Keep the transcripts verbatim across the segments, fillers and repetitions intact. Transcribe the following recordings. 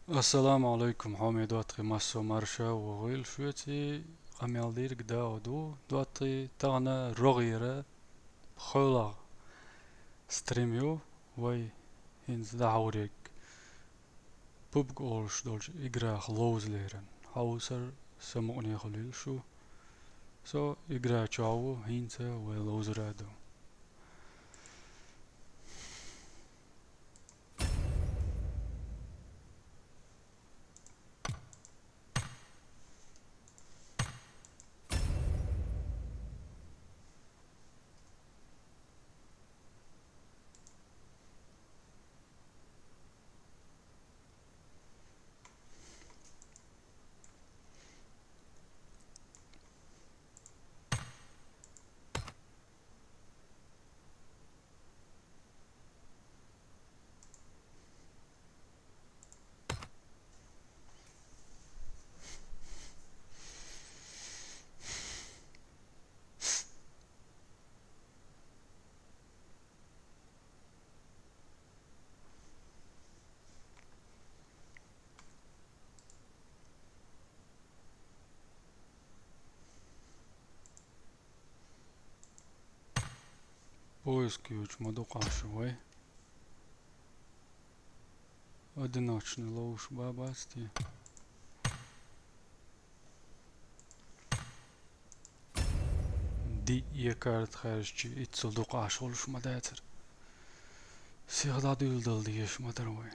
Ассаламу Ӏалайкум, хьоме доттагӀий, массо а марша вогӀийла шуьца. Къамел дийриг Дауд ву, доттагӀий, тахана рогӀера пхоьлгӀа стрим ю вай, хӀинца дӀахьург. Пубг олуш долчу играх ловза лерина. Хьовсар, самукъане хуьлийла шу. Со игра чохь ву, хӀинца вай ловзара ду. Поиск йоьдуш ма ду къаьшна вай. Одиночный ловзуш бан бац те. Ди е карта хаьржича, иццул дукха Ӏаш волуш ма дацара. Сиха дӀадуьйладала дезаш ма дара вай.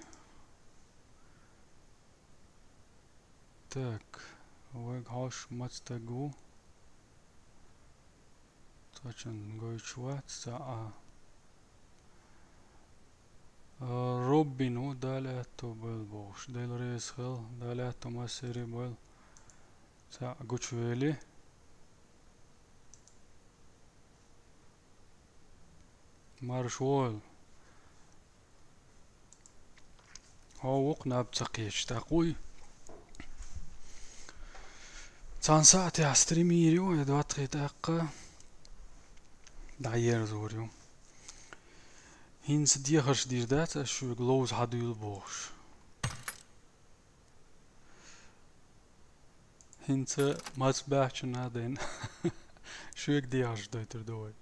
Так, вайга хьош маца стаг ву? Цхьачунна гойтуш вац цхьа а. А, Роббин ву, Дала аьтто бойла бохуш. Дела реза хила, Дала аьтто массерий бойла. Цхьаъ гучувели. Марша вогӀийла. Хьо ву-кх наб ца кхеташ тӀаккха вуй. Цхьана сахьтехь стрим йийр ю, и доттагӀий тӀаккха дӀаерзор ю. ХӀинца дехарш дийр дац ас шуьга ловза хьадуьйла бохуш. ХӀинца маца баьхча надо шуьга дехарш дойтур ду вай.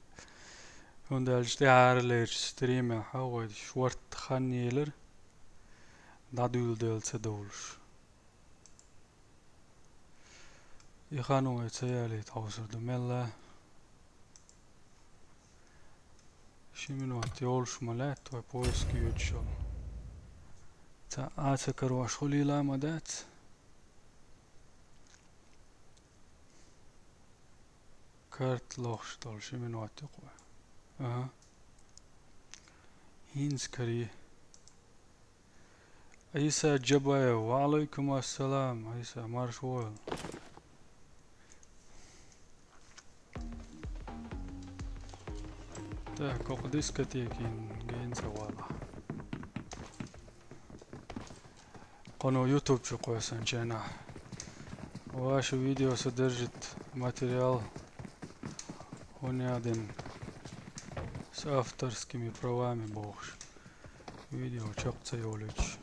ХӀунда аьлча тӀаьхьара лерчу стримехь вай шортта хан елира, дӀадуьйладала ца довлуш. И хан вай ца ялийта хьовсур ду мелла. Ши минот йолуш ма лаьтта вай поиск йоьдуш йолу. Цхьа а ца карош хуьлийла ма дац. Карта лохуш долу ши минот ю-кх вай. Ага. ХӀинца карий. Ӏийса Джабаев, ва Ӏалайкум ассалам, Ӏийса, марша вогӀийла. Так, кху дискотекин генца вала. Кхуьнан YouTube чу кхоьссинчу хенахь. Ваше видео содержит материал, уняден с авторскими правами бохуш. Видео чекх ца йолуьйтуш.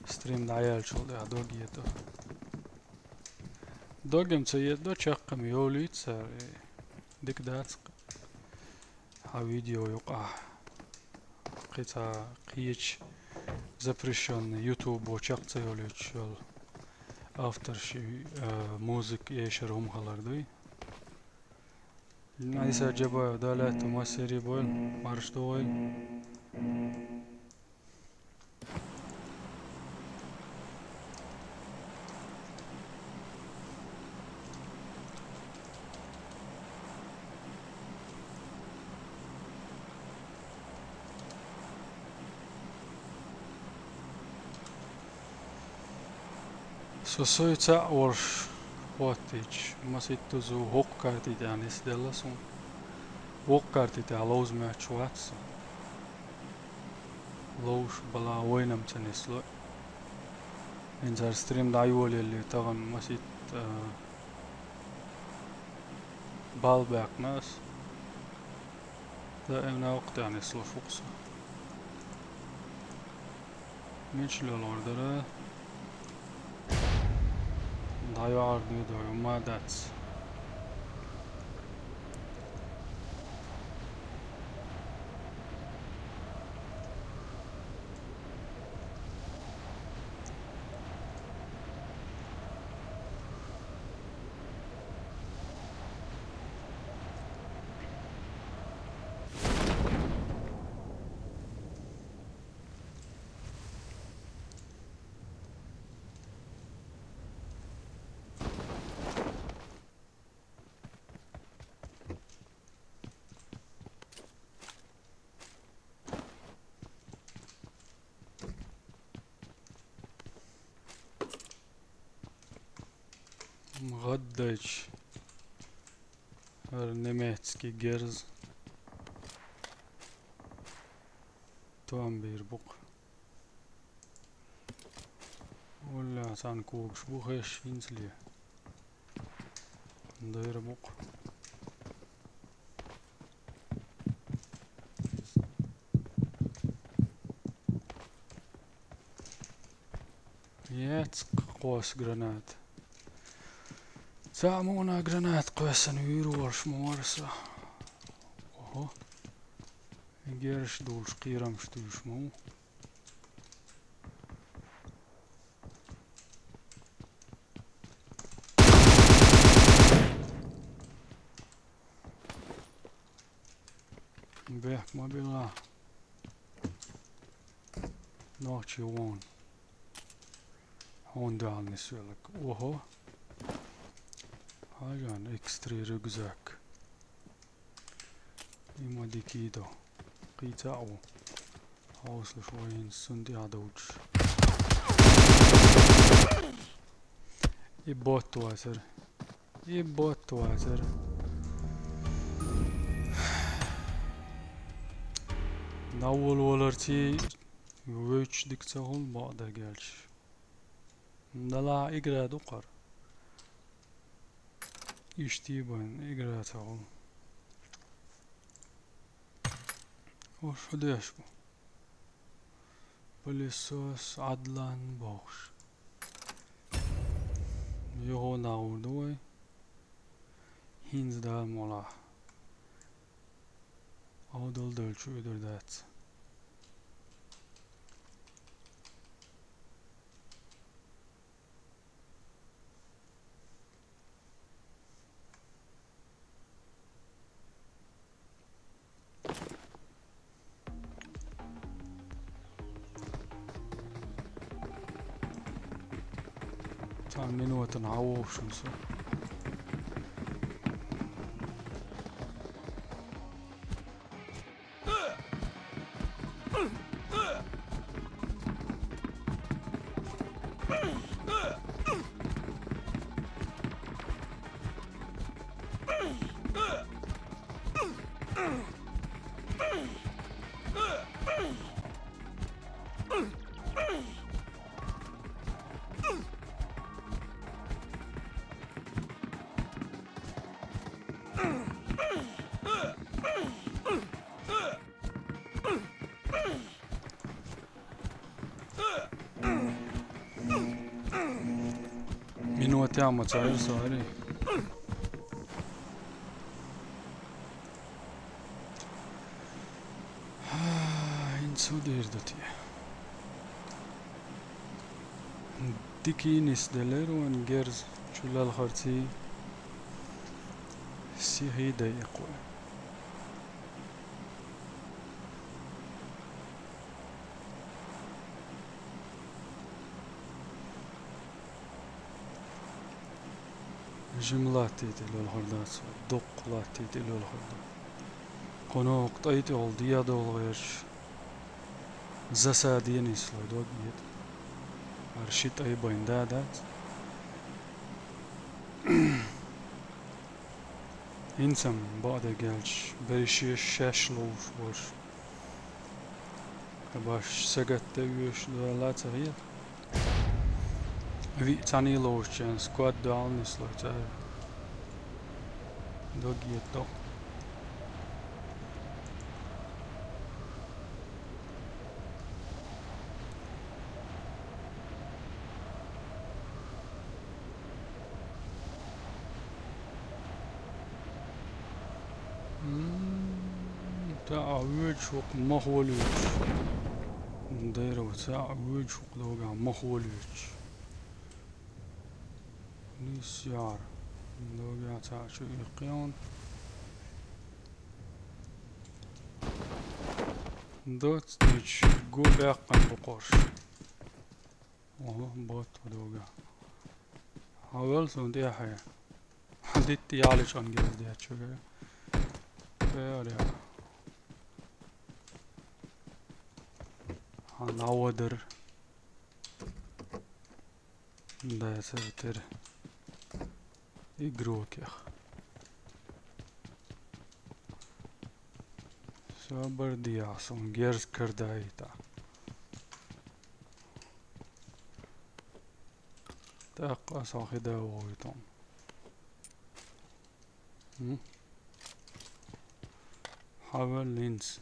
Стрим дӀаяьллачул тӀаьхьа дог етӀа. Дог-м ца етӀа, чекх-м йолуьйту цара, и дика дац-кх. Хьан видео юкъахь кхин цхьа кхечу запрещённый ютубо чекх ца йолуьйтуш йолу авторши, э, музыка эшар хӀума хилар дуй? Ӏийса Джабаев, Дала аьтто массерий бойла, марша догӀийла. Со сой цхьаъ волуш хӀоттийча, маситтаза хӀокху карти тӀехь нисделла суна. Вокху карти тӀехь ловза моьттуш вац со. Ловзуш бала вайна-м ца нисло. ХӀинца хӀара стрим дӀайолаелле тахана маситта, а, бал баьккхина ас. Даимна вокху тӀехь нислуш ву-кх со. Мича лелор дара? ДӀайоӀар дуьйна, ма дац. ГӀаддайча. ХӀара немецкий герз. Том бийр бу-кх. Улле цхьана когаш бу хезаш хӀинцале. Дайра бу-кх. Яц кхоса граната. Цхьа муна граната кхоьссина вуьйр волуш ма вара со. Охо. Герзаш дуллуш кхерамаш туьйсуш ма ву. Бехк ма билла. Нохчий вон. Хьуна дуьхьал нисвелларг. Охо. Хьажа, икс три рюкзак. И ма дика йиту. Кхийца а ву. Хьовсалаш вай хӀинца цунна тӀехь довчуш. И бот вацара. И бот вацара. Наввал валарций вевч дика ца хуьлу бакъдерг аьлча. Дала игра ду кхара. Иштта бен игра ца хуьлу. Ош хӀу деш бу? Пылесос Адлан бохуш. Юха нагӀур ду вай. ХӀинца Дала мукъ лахь. Ӏовдал долчу уьдур дац. Цхьана минотана Ӏа вовшун со. Минотехь ма ца Ӏийра со, аьлла. ХӀинца хӀун дийр ду те? Дикий нисделира вайн герз чу лелхарций, сихий дайкхо. Жима латта тӀе лелхар дац, дуккха латта тӀе лелхар ду. Кхунах тӀай тӀехула дегӀ довла гӀерташ. Засада йина йиса лой дог йета. ХӀара ши тӀай байна да дац. ХӀинца-м бакъдерг аьлча, берриш шаьш ловш волуш. Баш сагатта вуьйш дуьйла ца хета. Виъ цхьаьний ловш чен сквад дуьхьал нислой цара. Дог йетта. ТаӀа вуьйцуш ву-кх мах волуьйтуш. Дайра ву цаӀ вуьйцуш ву-кх догахь мах волуьйтуш. Нийса яра. Догахь цаӀ чу иккхи хьуна. Доц дийцуш, гу баьккхина бу-кх орш. Оха, бот ву догахь. Хьан вел суна тӀехье? Хьан дитта яличкъан герз детташ ву. Бере. Хьан дӀавадар. Дацара тера. Игрокех. Собар дехьа суна герз карадаийтахь. ТӀаккха аса хьо хи да вохуьйту. М? Хьавел линз.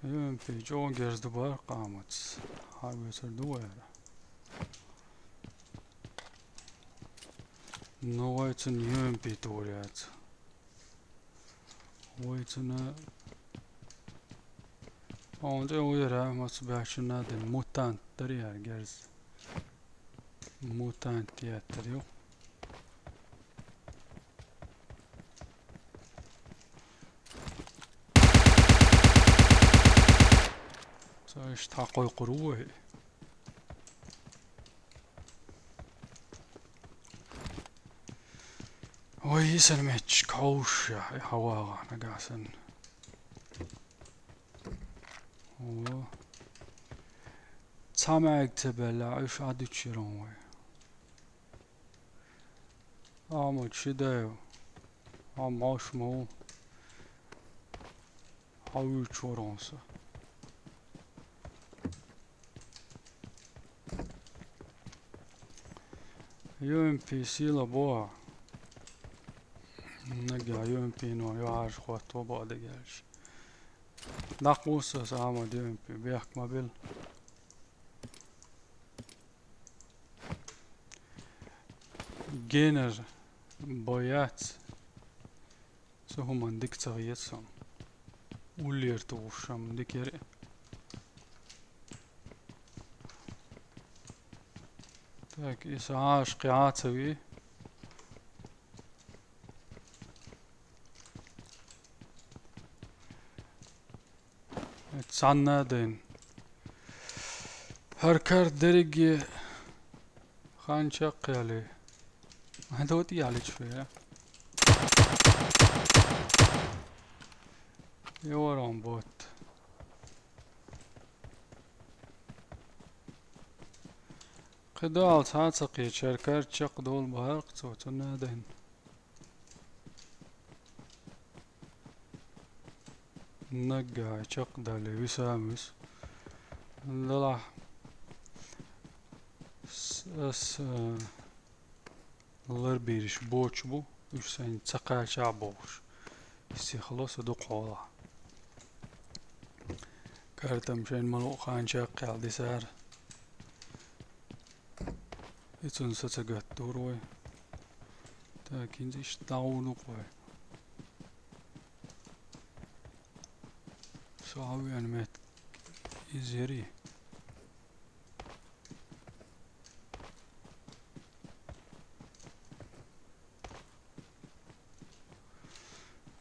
Ю эм пи чӀогӀа герз ду бара къамаца. Хьан вецар ду вайра? Ну, вай цунна ю эм пи тур яц. Вай цунна он тӀе вуьйра, маца баьччунна дина мутант дарий яра герз. Мутант еттар ю. Ца иштта хьакхойкхур ву вай. Вай, йисина меттиг хьовш, я, хьавагӀахь нагахь санна. О. Цхьа маьӀиг ца баьлла, уьш Ӏадуьтуш яра вай. Ахьмад Шидаев, хьо мош ма ву, хьо вуьйцуш вара хьуна со. Ю эм пи сила бохьа. Нагахь ю эм пи-но юьхьӀаьржа хӀотто бакъ дегайраш. ДӀакхуссу аса, Ахьмад, ю эм пи, бехк ма билла. Генар боец. Цу хӀуманна дика ца хета суна. Уллера тухуш ам дика яра. Так, и сан Ӏаш кхин Ӏа ца вий. Цхьанна а дайна. ХӀара карта дерриге хан чекхъяьлли. Хьан дов тӀе ялича вера? Йорон бот. КхидӀа алц хьан ца кхечара карта чекхдовла бахьара-кх цо, цунна а дайна. Наггахь чекхдале виса ма виса. Делахь с-, ас, э, ларбийраш бочу бу, уьш сайна ца кхача а бохуш. Сихало со дукха хьолахь. Картам шайн малу хан чекхъял дисара. И цунна са ца гатдур вай. Так, хӀинца иштта дӀагӀур ду-кх вай. Со хьан веана меттиг иза яри?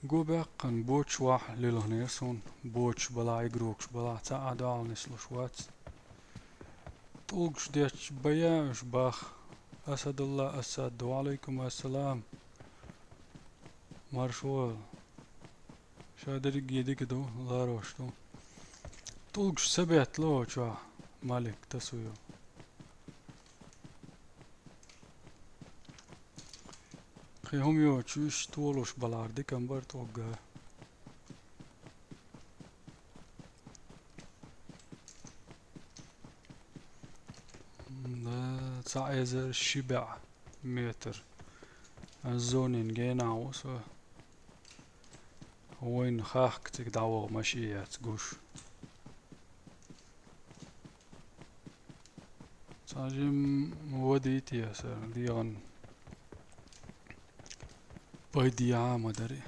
Гу баьккхина бочу вахь лилхинера суна, бочу балахь, игрокаш балахь, цхьа а доӀал нислуш вац. ТӀулгаш детташ бая уьш бах. Асадулла Асад, ва Ӏалайкум ассалам. Маршо. Ша дерриге дика ду, ларош ду. ТӀулгаш ца беттало чохь, Малик, тасо ю. Кхин хӀума йоцуш толуш балахьара дика ма бара тӀулга. Да, цхьа эзар ши бӀе метр. Ас зонин генахь ву со. Вайна хахка цига дӀаваха машен яц гуш. Цхьа жим вадийта аса дегӀан. Пайдехьа ма дарий.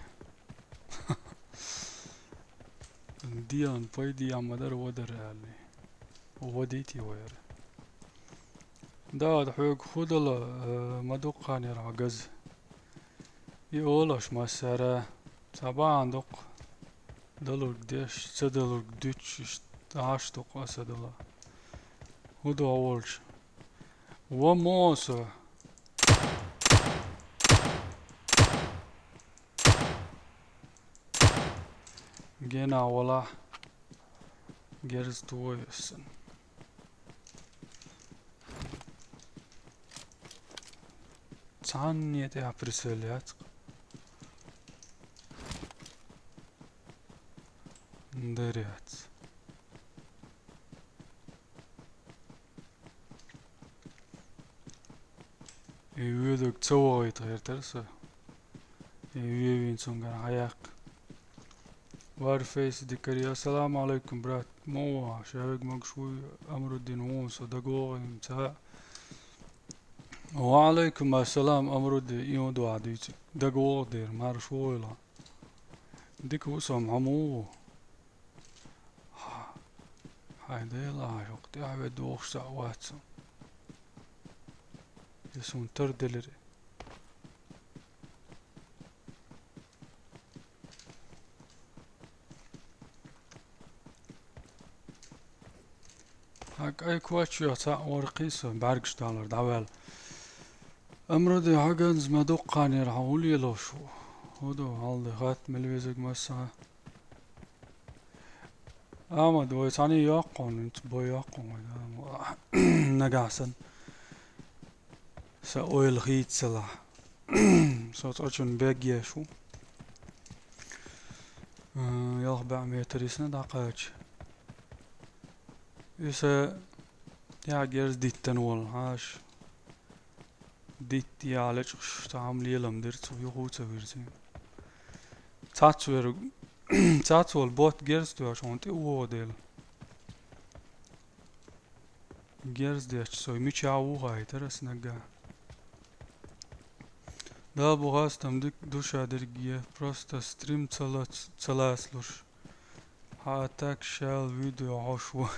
Ден пайдехьа ма дара, вадар аьлли. Вадийти вайра. Да, ад хьоьга хӀу дала, э, ма дуккханера хьо газа. И олаш массара, ца бахьан дукха. Далург деш, ца далург дуьтча, иштта гӀаш дукха аса дала. ХӀу ду хьо волча? Ва муса! Гена вала. Герз туой сан. Цхьанне тӀехь прицел яц. Даряц. И воьдург ца вогӀийта гӀертара со. И вевин цунгара хьаяккха. Варфейс дикари. Ассаламу алейкум, брат. Мова, шавег могуш вуй, Амруддин вон со дагогӀим ца. Ва алейкум ассалам, Амрудди, и вон дуа дуьйцу. ДагавогӀу дера, марш войла. Дика ву со, хьо муха ву? Хьай Дела, хьай хӀокху тӀаьхьа ве дохуш цхьаъ вац со. Я суна тар делира. Хьан кӀай кочвех цхьаъ вара кхийса, бӀаьргаш далар дӀаваьлла. Амруди, хьо ганз ма дуккханера, хьо хӀу лелош ву? ХӀу ду, хьал де хатта мел везаг массахьа. Амад, вай цхьаьний йоккхун, инца бой йоккхун вай, да, мо-, нагахь санна. Сан ойла хийцалахь. Со цӀочун бегеш ву. Э, ялх баьӀ метр йисна дӀакхача. Иза тӀаьхьа герз диттан волу хьаша. Дитт яхьа лечкъаш цхьа хьама лелам дира цо, юха ца вирзина. Цац верг, цац волу бот герз тоьхьаш хьуна тӀе а вогӀу дела. Герз детташ со мичахь ву хаийтара ас наггахь. Да, бу хастам дика ду ша дерриге, просто стрим ца лац-, ца лацалуш. Хьан а так шал видео хьош ву.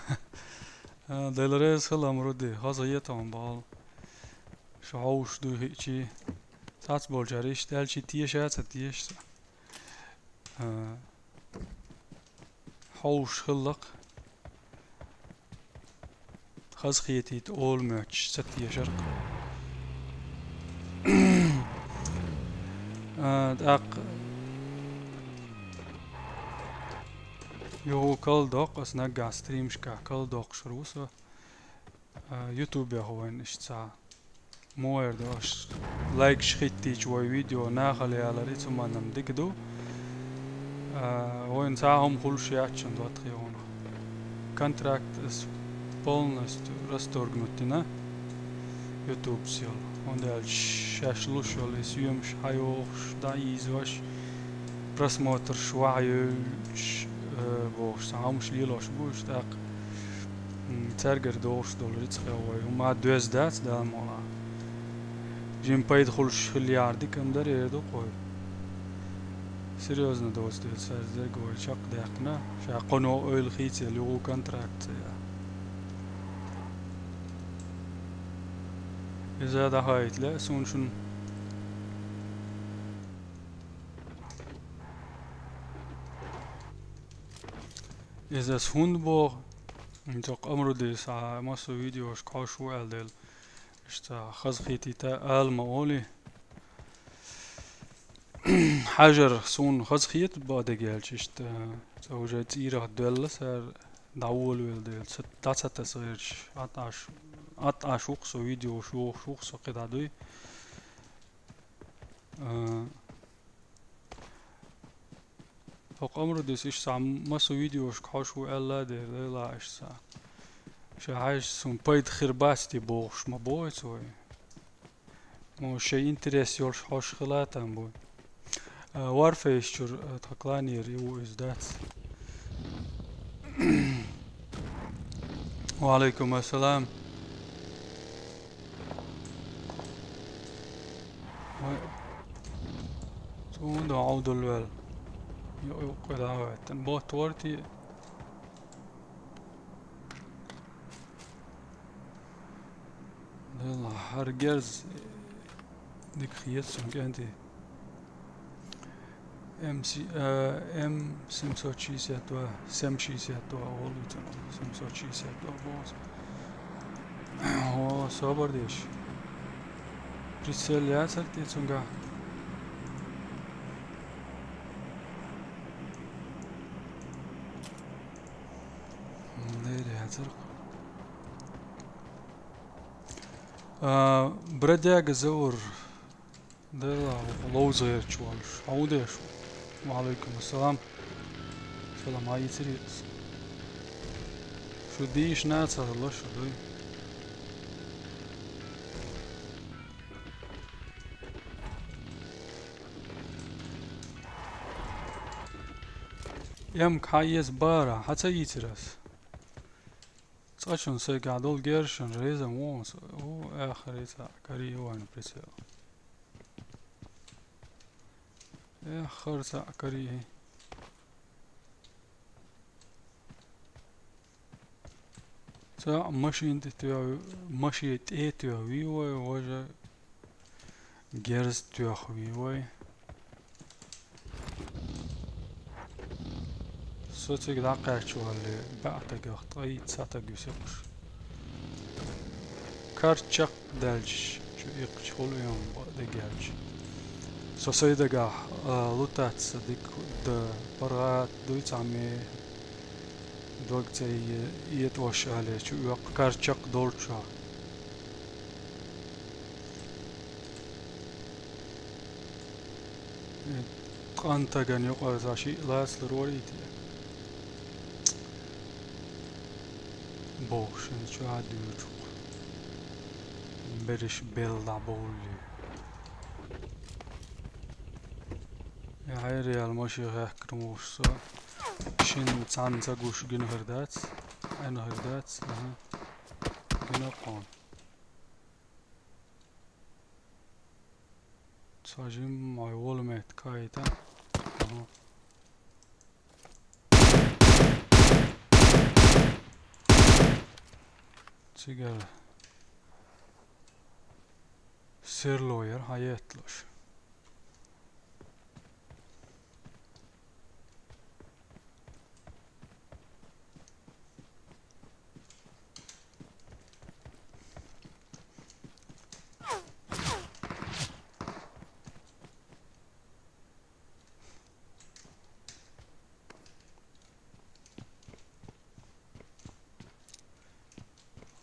А, Дела реза хила, Амруди, хаза хета хьуна бахьал. Шу хьовш дуй хиъчий. Цац болчара иштта аьлчий теша а ца теша ца. А, хьовш хилла-кх. Хазахетийта олу моьттуш ца тешар-кх. А, тӀаккха юха калдоккху, ас наггахь стримашкахь калдоккхуш хир ву со. А, ютубехь вайна иштта цхьа. Муха эр ду аш лайкаш хӀиттийча вай видео нахала ялар, и цу манам дика ду. А, вайна цхьа а хӀума хуьлуш яц шуна доттагӀий хьуна. Контракт ас полностью расторгнуть дина ютубца йолу. ХӀунда аьлча шаьш луш йолу и съемаш хьайохуш, дӀаийзош, просмотрш вахьайевлча, э, бохуш, цхьа хӀумаш лелош бу уьш тӀаккха. М, цаьргара догӀуш долу рицкъ хьо вай хӀума а доьзна дац, Дала мукъалахь. Жима пайда хуьлуш хилла яхьар дика-м дара, эр ду-кх вай. Серьёзно доцу дела, цаьрца дерг вай чекхдаьккхина, ша кхуьно ойла хийцаелла юха контракт ца яхь. Иза дӀахаийта лаьа суна шуна. Иза ас хӀунда боху? ХӀинца Къамрудис а массо видеошка хьош ву аьлла дела. Иштта хазахетийта ала ма олий. Хьажар суна хазахета бакъдерг аьлча, иштта, цо уже цӀийрах доьлла сара дӀаволавелла дела, ца, дӀа ца таса гӀерташ, атӀаш, атӀаш ву-кх со, видеош йохуш ву-кх со, кхидӀа дуй. А, хӀокху Къамрудис иштта цхьа массо видеошка хьош ву аьлла а дера, лайла иштта цхьа. Ша хьаьжча суна пайда хир бац те бохуш ма боху цо вай. Мо шайн интерес йолуш хьош хила там бу. А, Warface чуьра, а, тхан кланера и ву иза дац. Ва алейкум ассалам. Ой. Унда Ӏовдал ваьлла. Йо, йо, къуьлаваьттан. Бот вар те? Дела, хӀара герз дика хета суна кӀентий. М С, э, М семьсот шестьдесят два, семь шестьдесят два, олу цунах, семьсот шестьдесят два боху. О, собар деш. Прицел яцара те цуьнгахь? М, дера яцара. А, бродяга Заур. Дела, ловза гӀерташ волуш. Хьо хӀун деш ву? Ва Ӏалайкум ассалам. Салам, хьан йийцира иза? Шу дийшина ца хилла шу дуй? М К хьан еза бара, хьан ца йийцира ас? Цкъачунна сайгахь долу герзашна реза вон со. О, эххар цхьаъ карий вайн прицел. Эххар цхьаъ карий. Цхьаъ машина тӀе тоьхна, машина тӀе тоьхна вий вай, важа герз тоьхна вий вай. Со цига дӀакхаьчча валле, баьӀ тагах ткъе итт схьа таг ю сикхаш. Кар чекх даьлча, чу иккхача хуьлу и хӀума бакъдерг аьлча. Со сайн дагахь, а, лутац сан дика дан паргӀат дуй цхьамма дог цӀе е-, етӀош аьлла чу оьккху кар чекх долчохь. Э, ткъан тагана юкъара цхьа шиъ лацалур варий те? Боху шуна чохь дуьйцуш. Берриш белла дӀабовлий. Я хьераяьлла машен хаьхкина вуш со. Шина цхьанна ца гуш гина хир дац. Ӏена хир дац. Аха. Гина кхунна. Цхьа жимма хьайн волу метта кхайта. Аха. Цигара серло яра хьан етталуш.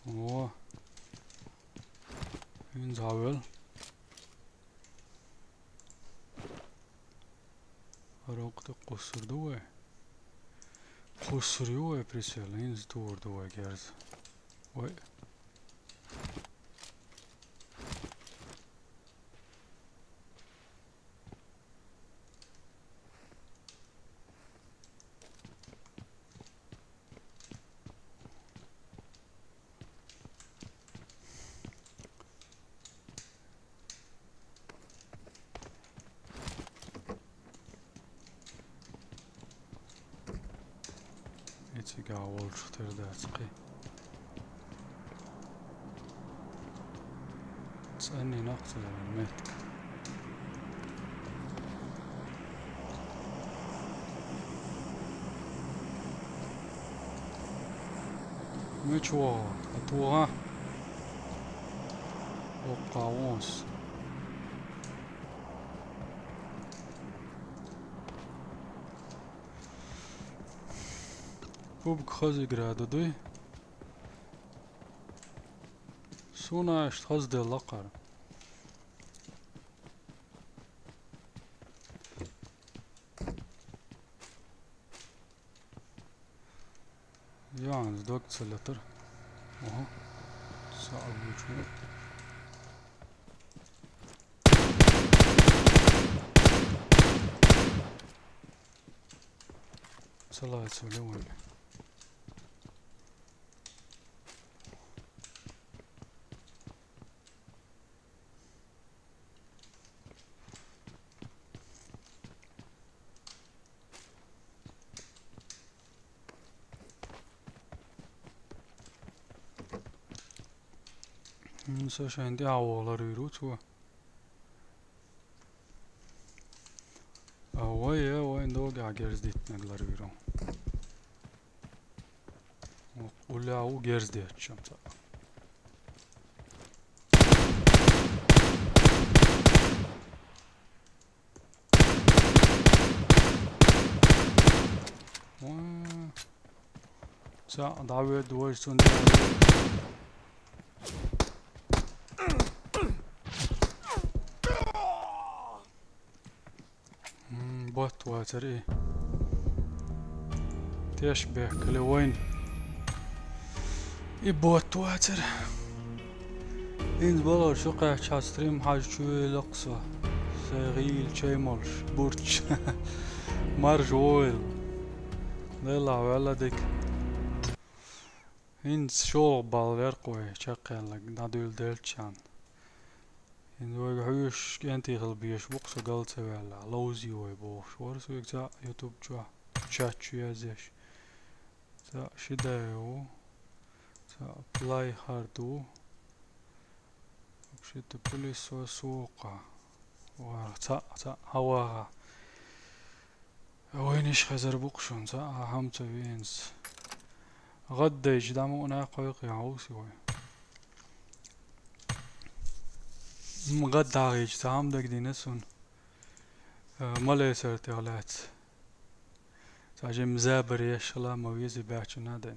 О, хӀинца хьавел. ХӀара вукху тӀе кхуссур ду вай? Кхуссур ю вай прицел, хӀинца тур ду вай герз. Вай. Эцигахь волчух тера дац кхин. ЦӀанйина-кх цу метка. Мича вогӀу? ТӀе вогӀа? Оккха вонс. Пубг хаза игра ду дуй? Суна иштта хаза делла кхара. Ян, дог ца летар. Ага. Са а вучу. Ца лаца леван. М, со шайн тӀаьхьа вогӀу ларвийр ву цо. А вай, э, вайн догӀа герз диттинарг ларвийр ву. Уллехь ву герз детташ цхьа. Ва. Цхьа дӀавоьду вай цунна тӀе. М, бот вацар и. Теш бехкале вайн. И бот вацар. ХӀинца балхара шу кхаьчча стрим хьажа чу велакх со. Сайн гӀийла чай молуш, бурч. Маржа войла. Лелахь ваьлла дика. ХӀинца шолгӀа балл вер-кх вай, чаккхенлаг, дӀадуьйладелччан. ХӀинца вайга хьоьжуш кӀентий хила безаш бу-кх со гал ца ваьллехь, ловзий вай бохуш. Вара соьга цхьаъ ютуб чохь, чат чу язъеш. Цхьаъ ши дай ву, цхьаъ плай хард ву. Вообще-то пылесос ву-кх. Вара цхьаъ, цхьаъ хьаваха. Вайнаш хезар бу-кх шуна, цхьа а хӀама ца веанца. ГӀаддайча дӀа мукъана кхойкхий хьовсий вай. М, гӀаддахийча цхьа хӀама дагадина суна. Э, малесартех лаьцна. Цхьа жимма забар еш хила ма везий баьчча надо.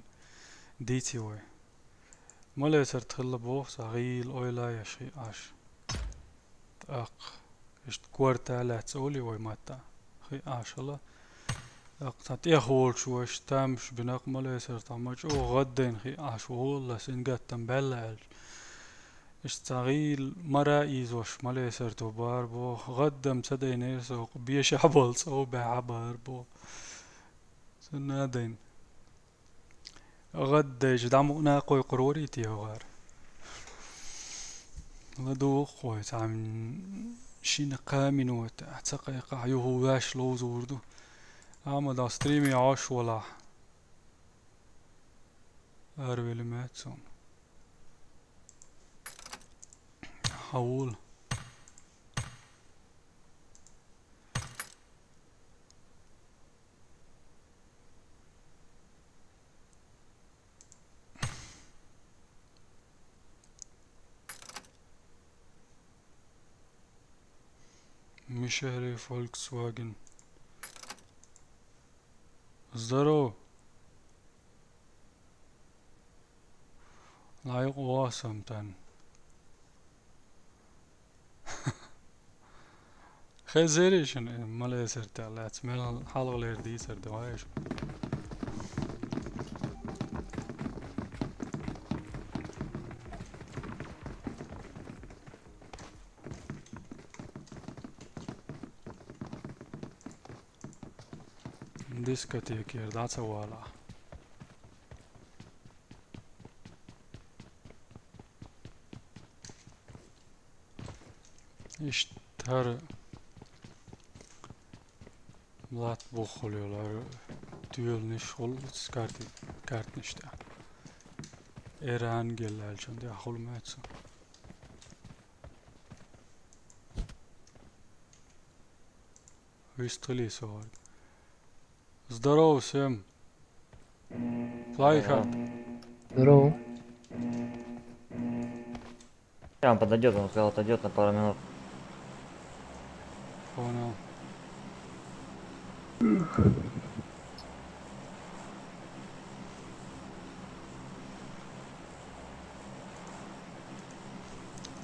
Дийций вай. Малесарт хилла боху цхьа гӀийла ойла еш хиъ Ӏаш. ТӀаккха иштта корта лаьцна олий вай матта. Хиъ Ӏаш хила. ТӀаккха цхьа тӀех волчу вайша тамаш бинарх малесартахь ма чӀогӀа гӀаддайна хиъ Ӏаш ву, гӀолла сингаттам баьлла аьлча. Иштта цхьа гӀийла мара ийзош малесарто бара боху. ГӀаддам ца дайнера со, бешахь болу цӀов баьхьа бара боху. Цунна а дайна. ГӀаддайча дӀа мукъана кхойкхур варий те вахара? ЛадугӀу-кх вай, цхьа м-, шина-кхаа минута ца кхайкхахь, юха ваьш ловзур ду. Ахьа ма дӀа стриме Ӏаш валахь. Аравели меца суна. Хьан волу? Мишери Volkswagen. Здорово! Лайк васам тан. Хезирий шуна, э, малесартех лаьцна, мел хьалхалера дийцар ду, хьаьжа. Дискотекера дӀа ца вала. Иштта хӀара латта буххула йолу хӀара тоьланаш хуьлу карти-, картнаш тӀехь. Эрангел аьллачун тӀехь хуьлу меца. Вистхилий со варг. Здорово всем. Плайхард. Здорово. Прям подойдет, он сказал, отойдет на пару минут. Понял.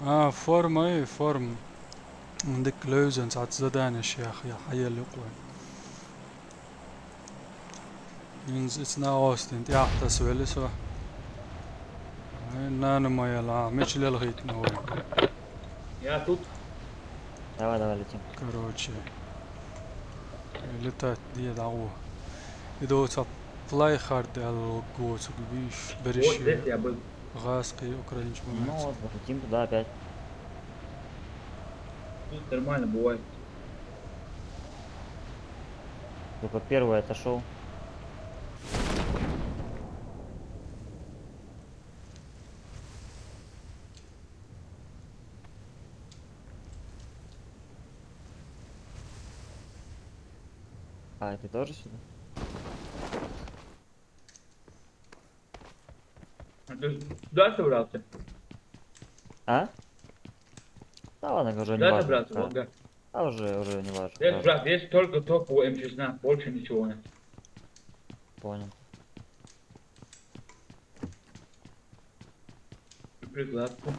А, форма, ай, форма. Дика левзан цхьацца заданеш яха, я хьаелла юкъа вайн. Инза ицна остин тӀехь тасавелли со. Ай, нана ма яла, мича лелхийтина вай. Я тут. Давай, давай, летим. Короче. Летать де дӀагӀо. И доцу плайхард аьлла гоцург бийш берриш. Вот здесь я был. ГӀазкхий, украинчу. Ну вот, летим туда опять. Тут нормально бывает. Только первый отошел. А, ты тоже сюда? А ты куда собрался? А? Да ладно, уже не Куда важно. собрался, А, Волга? а уже, уже не важно. Здесь, Даже. Брат, есть только топовый М шестнадцать, больше ничего нет. Понял. Прикладку.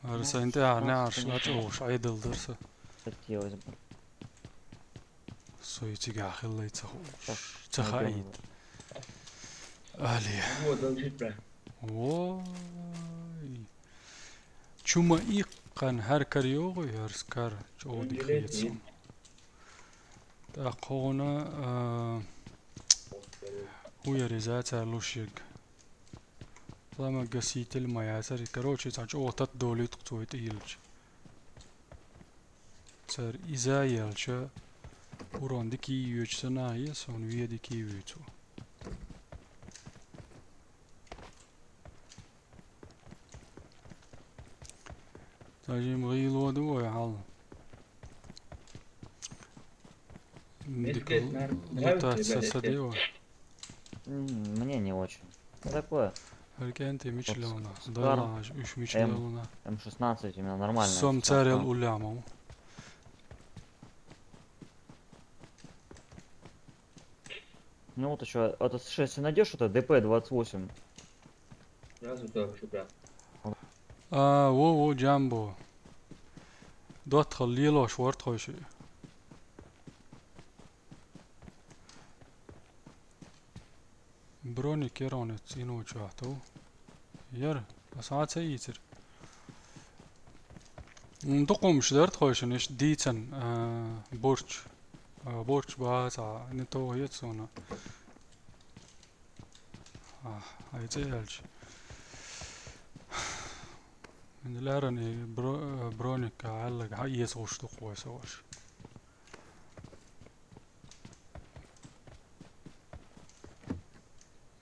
Ара сайн тӀаьхьа неӀарш лачӀугӀуш Ӏедал дара со. Хотелось бы. Со и цигахь хиллай ца ху-, Так, ца найдём хаийт. его. Али. Вот, должит, брат. Вой. Чума иккхан хӀара кара йогӀу, хӀара кара чӀогӀа дика хетсон. ТӀаккха хьуна, а, хӀу яр иза цара луш ерг. Пламя-гаситель ма яцара. Короче, цхьа чӀогӀа тата долуьйту цо и тӀе йиллича. Цара иза елча, урон дика йоьцу санна, е суна вен дика йоьцу. Тажим гӀийло ду вай хьал. Дика Мискет, наверное, лутац нравится, са ребята, са если де вай. М, Мне не очень. Ну, такое. ХӀара кӀентий мича Вот лелна? с- с Дайлахьаш уьш мича М. лелна? М шестнадцать именно нормально. Сом царел уллама. Ну вот еще, это, слушай, если найдешь это Д П двадцать восемь. Сразу туда вообще, брат. А, во, во, Джамбо. ДоттагӀал лелош вара тхойши. Броник яр хьуна цӀено чохь тов. Яр, аса хьан ца ийцира? М, дукха хӀумаш дара тхойшина иштта дийцан, а, бурч. А, бурч бац, а, не то хета суна. А, ай цӀе аьлча. Мин лаьран и бро-, а, броник а аьллага хьан эца гӀуш ду кхой со ваша.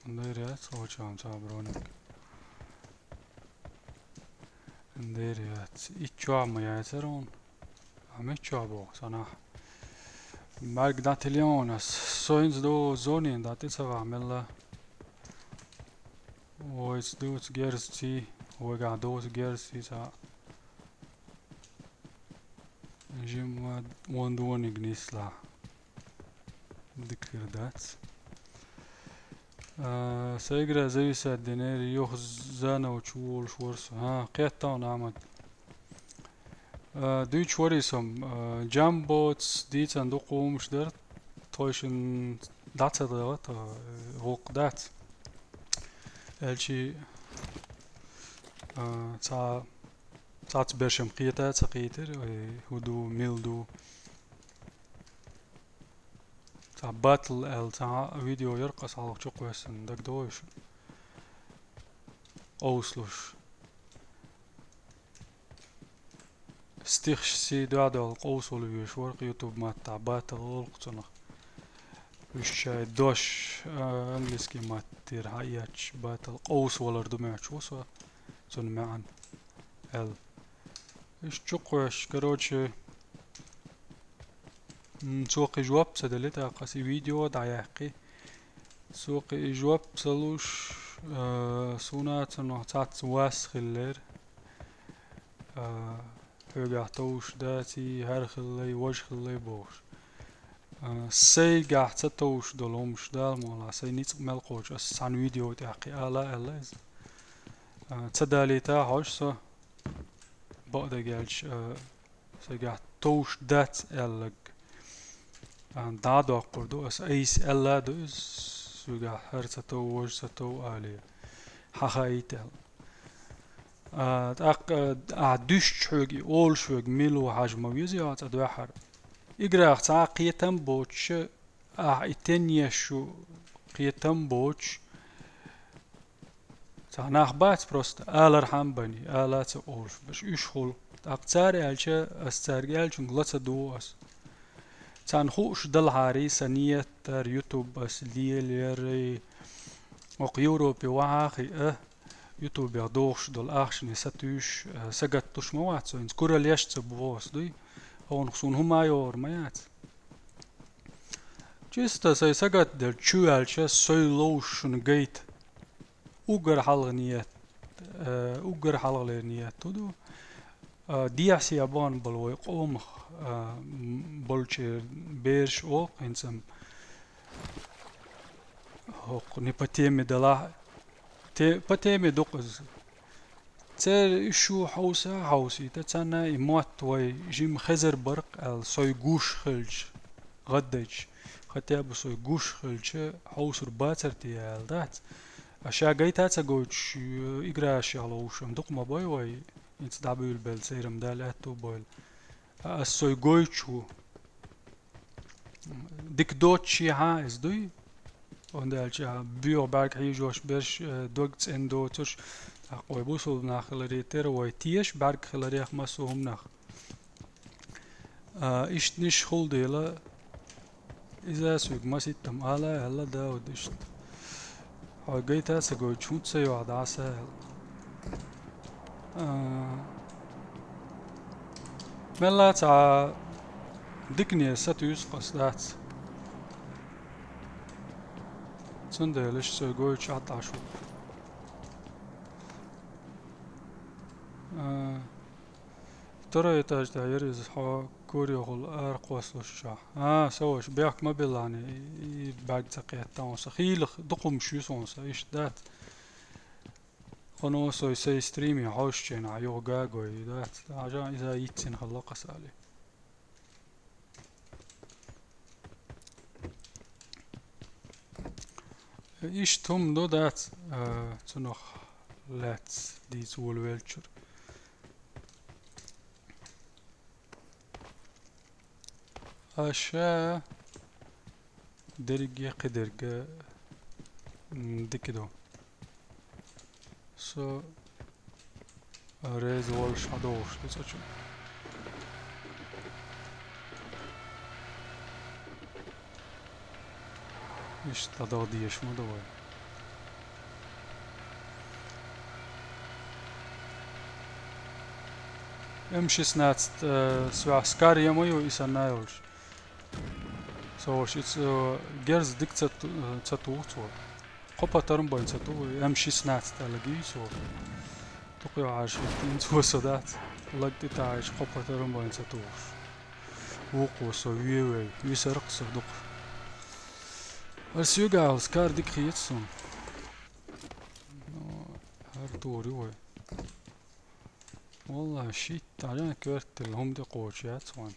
Дайр яц, очам ца броник. Дайр яц. Иччо ма яцар он. А миччо бо, санахь. Марк Датильонас. Соинс до зони, дати ца ва мелла. Ойс дуц герзци, ойгахь дуц герзци ца. Жимма вон дониг нисла. Дика хир дац. А, сайгара зависать динера юха заново чу волуш вара со. А, кхетта хьуна, Ахьмад. А, дуьйцуш варий со, а, Джамбоца дийцан дукха хӀумаш дара, тхойшинна дӀа ца даха, тхо, э, гӀуллакх дац. Аьлчи, а, цхьа, цхьацца бершам кхета а ца кхийтира, ой, хӀун ду, мила ду. Цхьа батл аьлла, цхьа видео яра, аса хьалха чукхоьссина, дагадогӀий шуна? Къовсалуш. Стихаш сий дуьхьал къовсавала везаш вара, YouTube маттахь батл олу цунах. Уьш шайн дош, а, английский маттера хьаэцча, батл къовсавалар ду моьттуш ву со, цунна маьӀна аьлла. Уьш чукхоьссуш, короче, м, цо кхин жоп ца делли, тӀаккха аса и видео дӀаяьккхи. Цо кхин и жоп ца луш, а, суна цунах цхьацца вас хиллера. А, хьоьгахь товш даций, хӀара хиллай, важа хиллай бохуш. А, сайгахь ца товш долу хӀумаш, Дала мукъ лахь, сайн ницкъ мел кхочуш, аса цхьана видео тӀехь кхин ала аьлла иза. А, ца далийта хьожуш со, бакъдерг аьлча, а, сайгахь товш дац аьлларг, а, дӀа а доккхур ду аса, айса аьлла а ду иза, соьгахь хӀара ца тов, важа ца тов алий, хьан хаийта аьлла. А, тӀаккха, а, ахь дуьстича хьоьга и олуш верг мила ву хьажа ма веза, я цкъа дуьххьара. Играх цхьа а кхетам боцуша, ахь и тенна еш ю кхетам боцуш, цхьа нах бац просто, алархьама бани, ала а ца олуш берш, уьш хуьлу. ТӀаккха цара аьлча, ас цаьрга аьллачуьнга ла ца дугӀу ас. Царна хууш далахьарий, сан ниет дара, YouTube ас лелаяр, окху Европе вахьа а хиъа, ютубех дохуш долу ахчане сатуьйсуш, а, сагатдеш ма вац со, хӀинца куралла еш а ца боху ас дуй. Хьуна суна хӀума а йогӀур ма яц. Чисто сай сагатделча чу ваьлча, сой ловш шуна гайта. Уггар хьалха ниет, э, уггар хьалхалера ниет хӀу ду? Э, дехьа сехьа бахана бола вай къомах, э, м, болчеран бераш оал-кх хӀинца-м. ХӀокху не по теме далахь, те-, по теме ду-кх иза. Церан уьш шу хьовса а хьовсийта, царна и мотт вай жима хезар бар-кх аьлла, сой гуш хилча, гӀаддайча, хотя бы сой гуш хилча, хьовсур бацар те аьлла дац. А ша гайта а ца гойтуш, играшех ловш-м дукха ма бай вай, хӀинца дӀабуьйлабелла церан-м Дала аьтту а бойла. А ас сой гойтуш ву. Дика доцучехьа иза дуй? ХӀунда аьлча боьха бӀаьрг хьийжош берш, э, дог цӀена доцурш, тӀаккха вай бусулба нах хиларе терра вай теша бӀаьрг хиларех массо а хӀуманах. А, иштта ниш хул дела, иза соьга маситтам ала аьлла Дауд иштта. Хьо гайта а ца гойтуш, хӀунда ца йоагӀа дӀа са аьлла. А, мелла а цхьа дикане сатуьйсу-кх ас дац. Цундела иштта сой гойтуш Ӏад Ӏаш ву. А, второй этаж тӀехь яра иза, хьо корехула ара кхоссалуш чохь. А, со ваша, бехк ма биллахьана, и, и бӀаьрг ца кхетта хьуна со. Хийлах дукха хӀумаш ю суна со, иштта дац. Хьуна сой сай стриме хьожучу хенахь юха гагой дац. Хьажа иза йиццина хилла-кх ас али. Иштта хӀума ду дац, а, цунах лаьцна дийца волавеллачуьра. Аша дерриге а кхидерг, м, дика ду. Со реза волуш хьадогӀуш ду цӀа чу. Иштта дӀадала дезаш ма ду вай. М шестнадцать, э, соьгахь Скар ма ю и санна а йолуш. Со ваша, иза, э, герз дика ца ту-, э, ца туху цо. Кхо патрон байна ца туху, М шестнадцать аьлла гий цо. Дукха йохьуш хӀинца ву со дац. Лаг тӀе таӀийча кхо патрон байна ца тухуш. Вукхо со вевей, висарх со дукха. Ас соьгахь Скар дика хета суна. Ну, хӀара тур ю вай. Валлахь, шийтта дӀа коьрталла хӀума тӀе кхочуш яц вайн.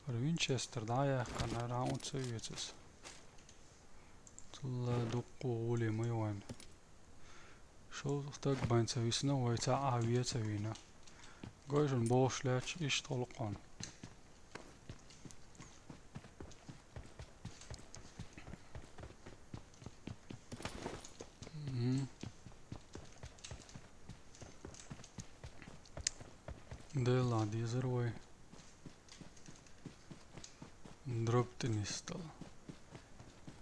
ХӀара Винчестер дӀа а яьккхина, хӀара хьан а ца веза аса. Цул а дуккха гӀоле ма ю вайн. Шовзткъа стаг бен ца висна, вай цхьа а вен ца вийна. Гой шуна бохуш лаьтташ иштта гӀуллакх хьуна. Мгм. Делахь дезара вай. Дроп тӀе нисдала.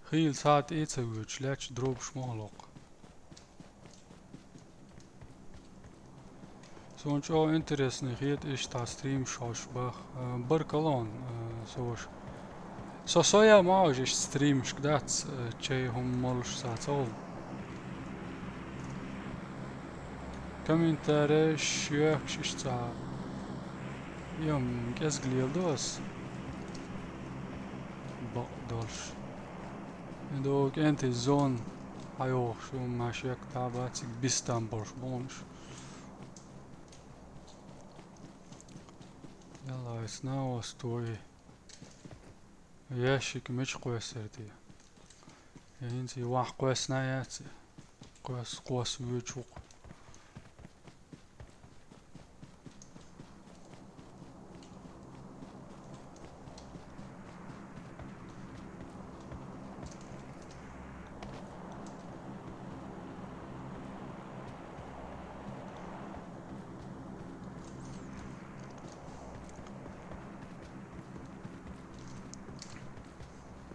Хийла схьа тӀе а ца воьдуш, лаьтташ дробаш ма хилла-кх. Суна чӀогӀа интересный хета иштта стримаш хьожуш бах. Э, баркалла хьуна, э, со ваша. Со соя ма хьожу иштта стримашка дац, э, чай хӀума молуш схьа ца хуьлу. Комментареш йоьхкуш иштта цхьа. Йо, кӀезиг леладо ас. Бакъ долуш. И дог кӀентий зона хьайогӀуш ю, ма шек та бациг бистам болуш бу хьуна уьш. Ялла, ай, снова стой. Ящик мича кхоьссира те? Я хӀинца и вахь кхоьссина а яц и. Кхосса, кхосса воьдуш ву-кх.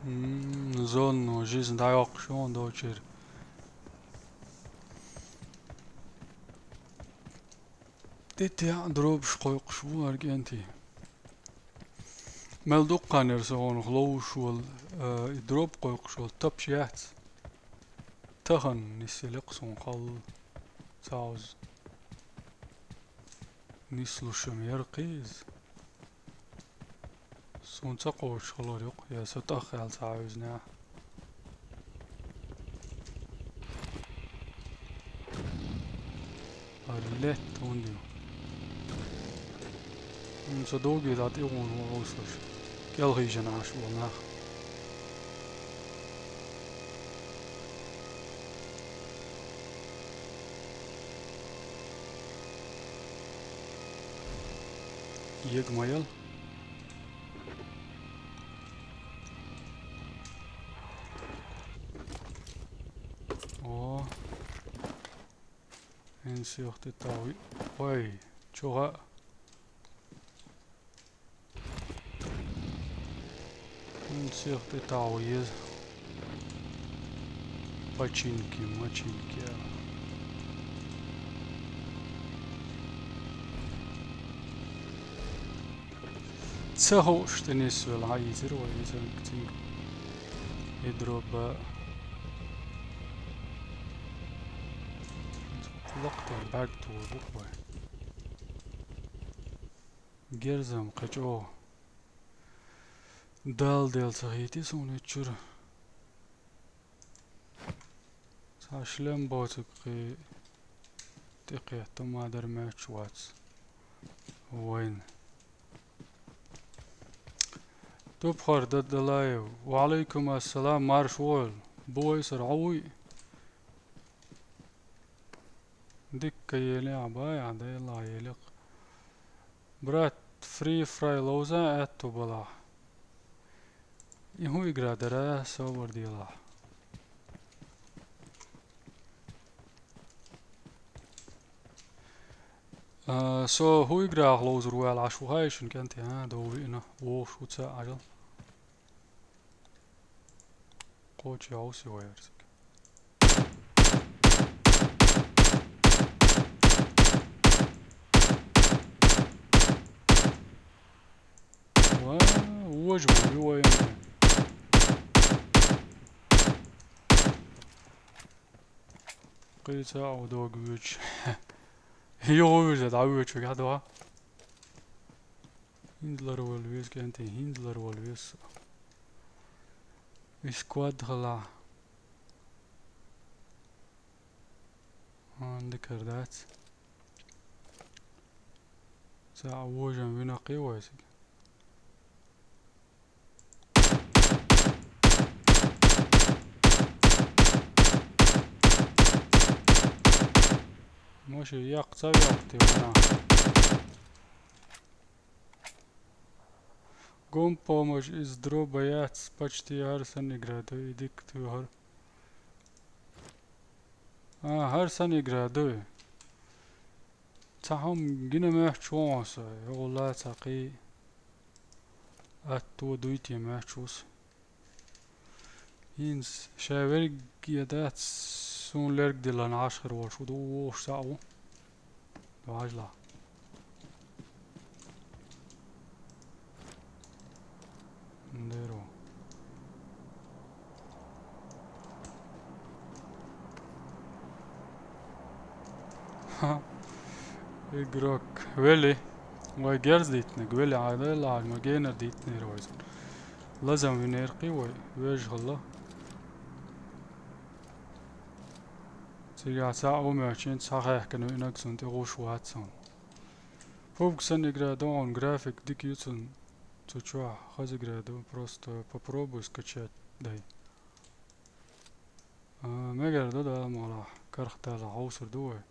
М, зона, ну, жизнь дӀайоккхуш ю хьуна долчуьра. ТӀе-тӀе дробаш кхойкхуш бу хӀара кӀентий. Мел дукха хан яр со хьуна ловзуш волу, э, и дроп кхойкхуш волу тапча яц. Тахана нисъелла-кх суна хьал цхьа оза. Нислуш-м яр-кх иза. Суна ца кхочуш хилар ю-кх, я со тӀах аьлла ца хьаьвзинехь. Ара летта хӀунда ю? ХӀунда со догий дӀа тӀе гӀуна ву гӀовсалаш. КӀел хьийжина Ӏаш болу нах. Ега ма ял. О. Эн сиох тӀе тау. Ой, чугӀа. Эн сиох тӀе тау еза. Починки, мочинки. Ца хууш тӀе нисвелла хьан йийцира вай иза цинга. И дроба. Лакхтар бӀаьрг тухур бу вай. Герзам кхечӀо. Дала дел ца хийти суна чуьра. Цхьа шлем боцург кхин тӀекхетта ма дара моьттуш вац вайна. Тупхар Дадалаев. Ва алейкум ассалам, марш вогӀийла. Бу вай сара, хьо вуй? Дикка елехь бай, а дайла елех. Брат, Free Fire ловза аьтту балахь. И хӀун игра дара, собар делахь. А, со хӀун играх ловзур ву аьлла Ӏаш ву хаий шуна, кӀентий, а, дов виъна, вовшах ву ца Ӏажал. Кхочу йовси вай ерзиг. Ва, вожа ву, ю вай ма. Кхин цхьа а дог вуьйцуш. Юха вуьйцу, дӀавуьйцу, гӀа дуьхьа. ХӀинца ларвала веза, кӀентий, хӀинца ларвала веза со. И сквад хилахь. Ан дикар дац. Цхьа а вожам вина кхий вайсиг. Маши яккха ца веккхи вана. Гум помощь из дроба яц, почти хӀара санна игра ду, и дика туьйхира. А, хӀара санна игра ду. Цхьа хӀума гина моьттуш ву хьуна со, йогӀула цхьа кхий. Атто дуй те моьттуш ву со. ХӀинца ша верг я дац, суна лерг диллина Ӏаш хир волуш ву, ду вогӀуш цхьаъ ву. Важла. Деро. Ха. Игрок. Вели. Вай герз дийтинарг. Вели, Ӏадайла, ма генар дийтинера вай. Лазам винера кхий вай. Вежа хилла. Цигахь цхьаъ ву моьттуш, хӀинца схьахаьхкина виънарг суна тӀе гӀуш вац хьуна. Пубг санна игра ду хьуна, график дика ю цуьнан, цу чохь хаза игра ду, просто попробуй скачать дай. А, мегар ду, Дала мукъ лахь, карх далахь хьовсур ду вай.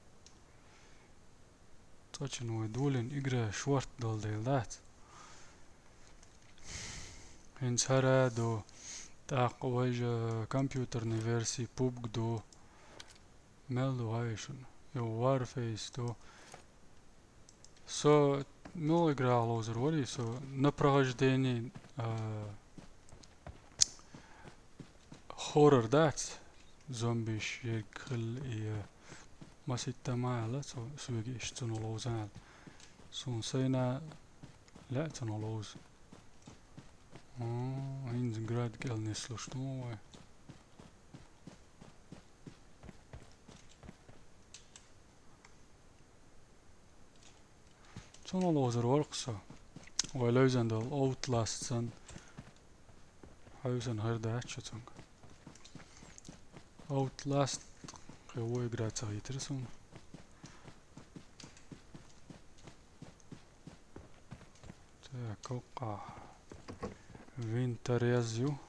Цкъачунна вай долийна игра шортта долу дела дац. ХӀинца хӀара а ду, тӀаккха вайжа компьютерный версии пубг ду. Мел ду хьаий шуна? Йо, Warface ду. Со муьлха играх ловзур варий, со на прохождении, а, хоррор дац, зомбиш ерг хилла и, а, масийтта ма аьлла, цо, соьга иштта цунах ловза аьлла. Суна сайна лаьа цунах ловза. О, хӀинца град кӀел нислуш ду вай. Цунах ловзар вара-кх со. Вай левзан долу Outlast санна. Хьовсана хир дац шу цунга. Outlast кхин вон игра ца хийтира суна. Так, оккха. Винторез ю.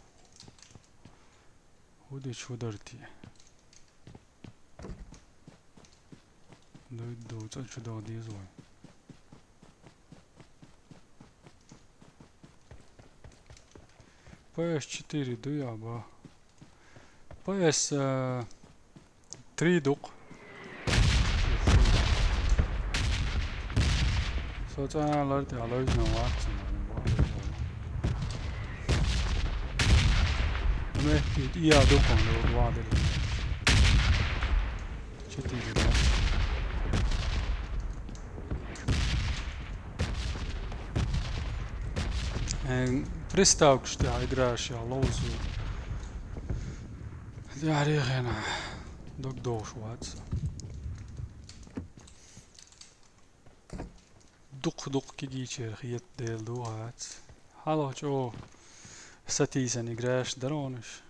ХӀун дича хӀун дара те? Дуй, дуй, цӀа чу дагӀа деза вай. П С четыре дуй, аба. П С, э, три ду-кх. Со цӀа лар тӀе левзина вац. Метти, я ду-кх, он ваделла. Четыре, да. Э, приставкаш тӀехь играш я ловзу. Яре хена. Дог догӀуш вац. Дукха-дукха кегийчера хета дела ду вац. Хьалха чӀогӀа сатийсана играш дара хьуна уьш.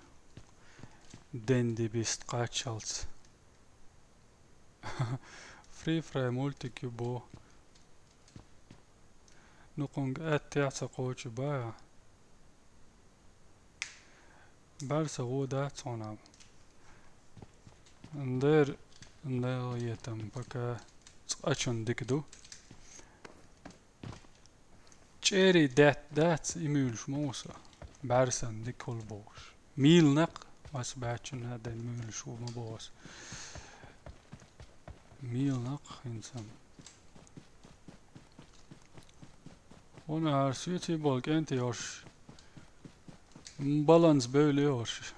Денди бист кхаччалц. Free Fire мультик ю бо. Ну, кхунга аьттехьа ца кхочу баха. БӀаьрса гӀо дац хьуна. Дер, дер етам, пока цкъачун дика ду. ЧӀерий даьтта дац, и муьйлуш ма ву со. БӀаьрсан дика хуьлу бохуш. Мийла накъ, ас баьччунна дай муьйлуш ву ма боху ас. Мийла накъ хӀинца. Хьуна ара соьций болу кӀентий хӀорш. Баланс бевлли хӀорш.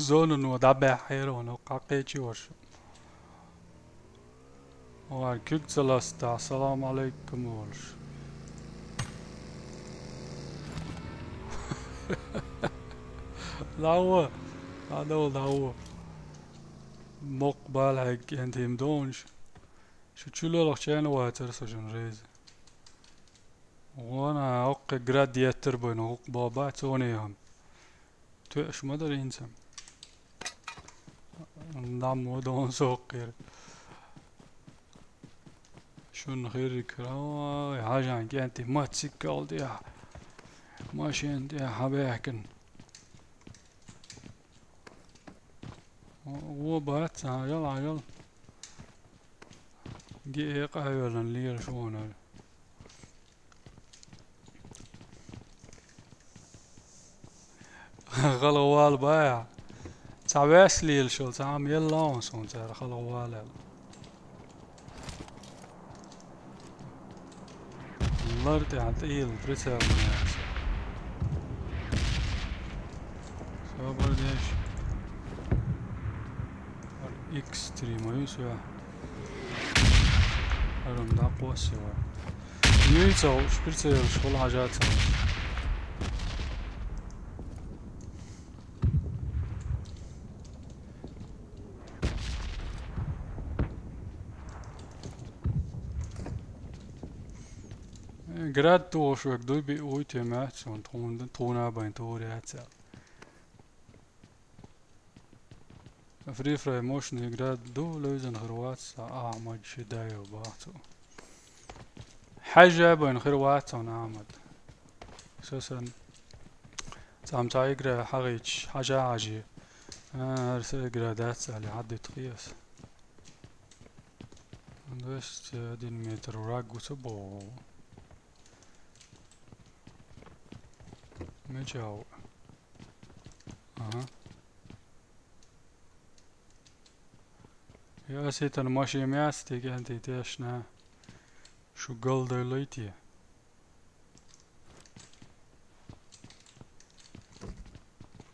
Зонано дӀабаьхьера хьуна, хьакхечи хӀорш. Вай куьг ца ластахь, салам алейкум олуш. ДӀаван, дӀадовла, дӀаван. Мокх бала хьегна кӀентий ма догӀуш. Шу чулалгӀачарна вацара со шуна реза. Вон, а, оккхе град еттар байна, гӀукъ баба, цоне хӀама. Тоьаш ма дара хӀинца. Дам ма дон соккхера. Шуна хирриг хир, ой, хьажан кӀентий, мотоцикл тӀехь, машен тӀехь хьабаьхкина. Вон бац, хьажал, хьажал. Гиэ къайоьллан лелаш вонар. Хала вала баьхьа. Цхьа вес лелаш йолу, цхьа хӀума елла а вон суна цара хала вала аьлла. Лар тӀехь тӀийла прицел ма яц. Собар деш. Икс три ма ю соьгахь. ХӀара-м дӀакхосса вара. Юй ца хууш, прицелаш хула хьажа ца хууш. Э, град тухуш век дуй биъ вуй те маьтташ, вон тхуна, тхуна а байн тур яц аьлла. Free Fire мощный игра ду, левзан хир вац, Ахьмад Шидаев баха цо. Хьаьжжа а байна хир вац хьуна, Ахьмад. Со сан цхьамма цхьа игра хьагӀийча, хьажа а хьажий. А, хӀара сан игра дац аьлла, хьадуьту хи ас. Двести один метр враг ву ца боху. Мича ву? Ага. Я сетан машин яц те кӀентий тешна. Шу галдайлай те?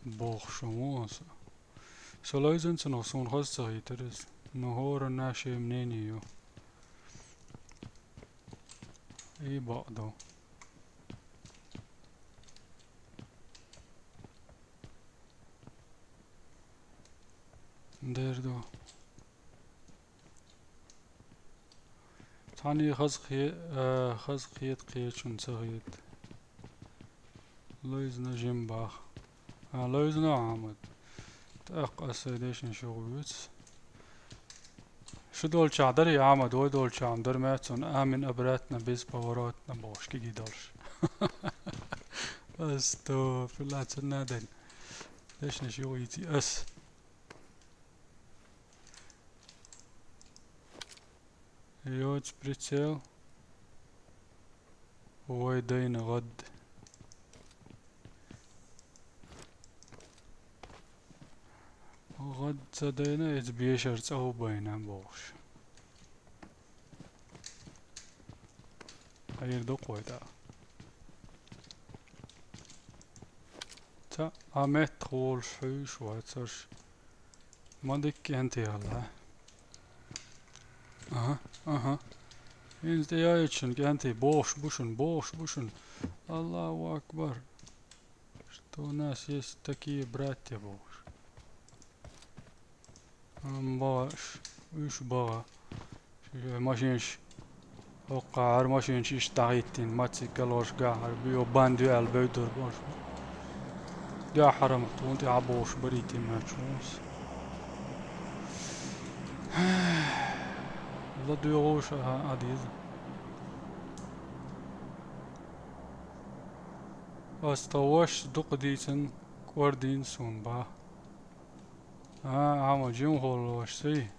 Боху шу вон со. Со лайзанца нах суна хаза ца хийтар иза. Ну, хӀора наше мнение ю. И бакъ ду. Дер ду. Цхьанне хаза кхе-, а, хаза кхета, кхечунна ца хета. Лойзна жим бах. А, лойзна Ахьмад. ТӀаккха ас сайн дешнаш юха вуьйцу. Шу долчохь дарий, Ахьмад, вай долчохь дар ма цунна амин обратно, без поворотно бохуш кегий долуш. Астафирулла, ца надо. Дешнаш юха йийци ас. Йоцу прицел. Вай дайна гӀад. ГӀад ца дайна, иза бешара цӀа хӀу байна бохуш. Хьайр ду кхойта. Ца а меттах волуш хьуьйш вацарш. Ма дикка кӀентий хьалла. Аха, аха. ХӀинца тӀе яйчун кӀентий, бохуш бу шуна, бохуш бу шуна. Аллаху акбар. Что у нас есть такие братья бохуш. Ам баха, уьш баха. Ши машинаш ХӀокху хӀара машинаш иштта дӀахӀиттина, мотоциклаш гахьара, био бан дуьхьал бевдур баш. Дуьхьара ма тхуна тӀе Ӏабохуш барий тиммачунас. ЛадуьйгӀуш а, а деза. Ас тхан вашас дукха дийцина, кӀордийна суна бах. А, Ӏама жимхула вашас сий.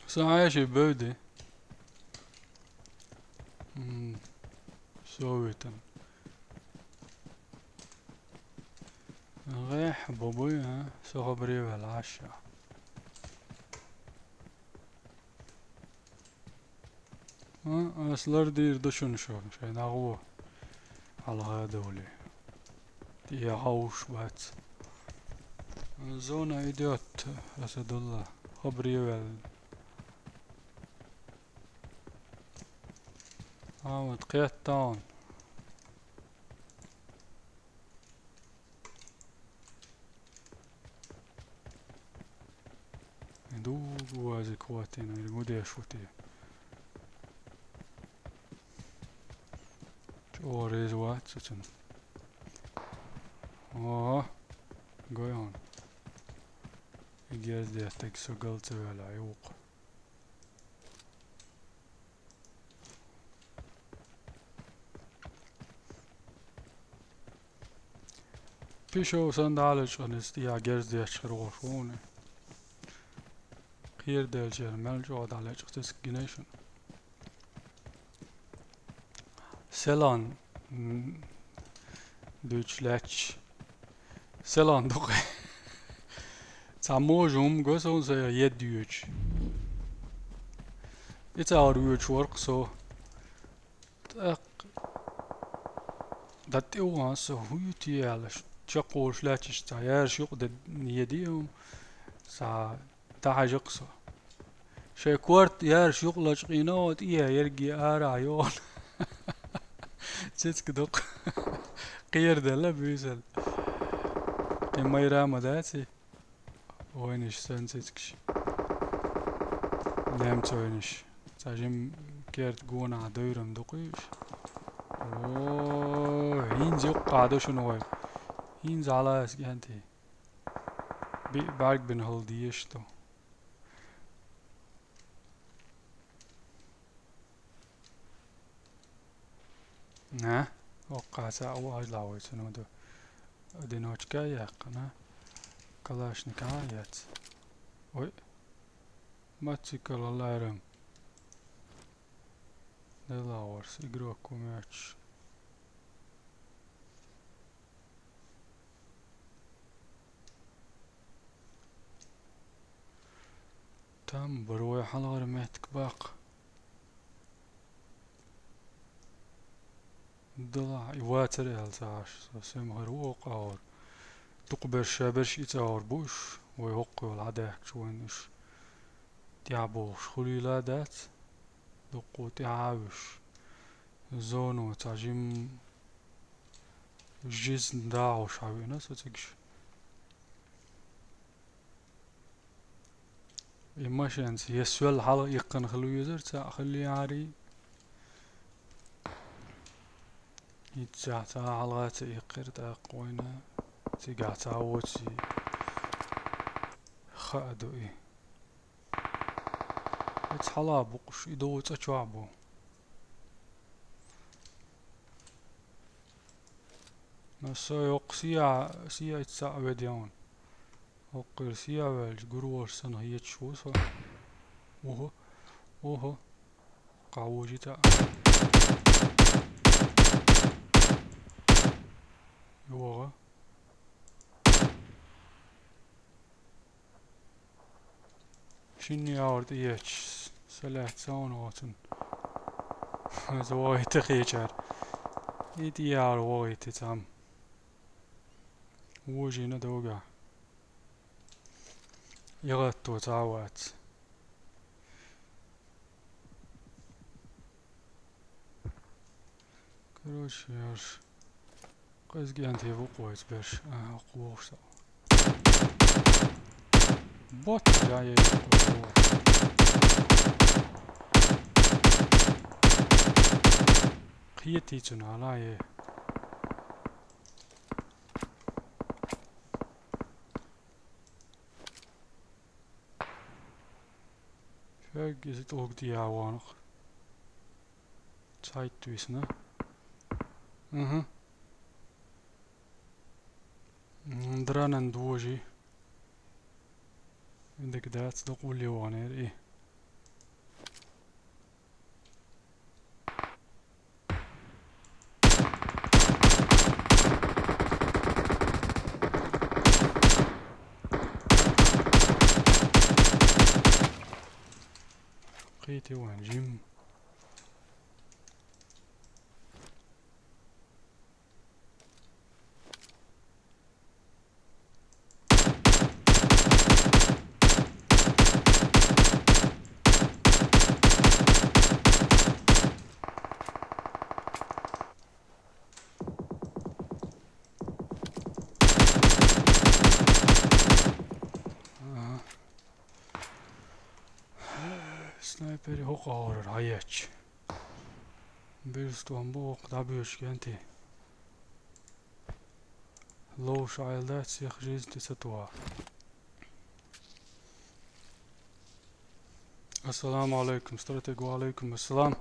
Сан Ӏайши бевди. М, советан. ГӀехь бобуй, а? Со хабаре ваьлла Ӏаш ша. А, ас лардийр ду шуна шу, шайн агӀо. Хьалха довлий. ТӀе хьовш бац. Зона идёт, Асадулла. Хабаре ваьлла. А, вот кхетта он. Ду вазик хӀоттийна, или гу деш ву те. ЧӀогӀа реза вац цуьнан. О, гой хьуна. И герз деттиг со гал ца ваьлла, юкъа. Пишов санна дӀа а лечкъина, иза тӀехьа герз детташ хир волуш ву хьуна. Кхераделчара мел чӀогӀа дӀа лечкъа цициг гинай шуна. Селан, м, дуьйцуш лаьтташ. Селан дукха. Цхьа можа хӀума го суна сайх ед йоьдуш. И цхьаъ йоьдуш вара-кх со. ТӀаккха дан тӀе ван со, хӀун ю те аьлла, чекхволуш лаьтташ цхьа яьржа юкъа де-, еди хӀума, цхьа дӀахьаьжа-кх со. Шайн корта яьржа юкъа лачкъийна, тӀе ерриге ара а йогӀу. Цициг дукха. Кхераделла буьйсанна. Кхин майра ма дац и. Вайнаш санна цицигаш. Немцойнаш. Цхьа жима керта гонахь деврам дукха уьш. О, хӀинца юккъехь ду шуна вай. ХӀинца хьала аса кӀентий. Би-, бӀаьрг бина хӀалла дезаш ду. На, хӀокхаца а ву ажлахь вай цунах ду. Одиночка а яьккхина. Калашника а яц. Ой. Мотоцикл ларам. Делаворс, игрок у мяч. Там бара вай хьалхара меттиг баккха. Далахь, и вацара аьлла ца Ӏаш, со сема хир ву хӀокху агӀор. Дукха берш, ша берш и цӀа агӀор бу уьш, вай хӀокхуьйла хьадаьхкачу вайн уьш. ТӀаьхьа бохуш хуьлийла а дац. Дуккха тӀехьа а вуьш. Зоно цхьа жим жизнь дагӀуш хьавеана со цига. И машенца я соьл хьалха иккхина хила везар, цхьаъ хила яхьарий. Иццехь цхьа хьалха ца иккхира тӀаккха вайна. Цигахь цхьа воций хаа ду и. Эца хьала букъуш, и дов цӀа чохь бу. Но со йоккха сия, сия иццахь а веден ван. Оккхуьра сия ваьлча, гур волуш санна хеташ ву со. Уху, уху. Кхьа вужита. ЙогӀа. Шинне явар тӀеетташ, са лаьцна ван оцун. Иза вогӀийта хечара. И тӀеяра вогӀийта цхьамма. Вожийна догахь. ЯгӀатто цхьа а вац. Короче, яш. Кхеза кӀентий ву кхойца берш. А, кхохуш со. Бот, я, я, я, кхойца ву. Кхетий цуьнан, ала, е. Фаг иза тӀулг тӀе а ванах. Цхьайтта висна. Угу. М, дранан дожи. Дика дац, дукъ улле ваханера и. Кхетий вайн жим. Ага. Снайпери хӀокху гӀорара хьаечча. Бирстон боху дӀабоьжуш кӀентий. Ловш Ӏайла дац, сих жизнь тӀе ца тоха. Ассаламу алейкум, стратег, ва алейкум ассалам.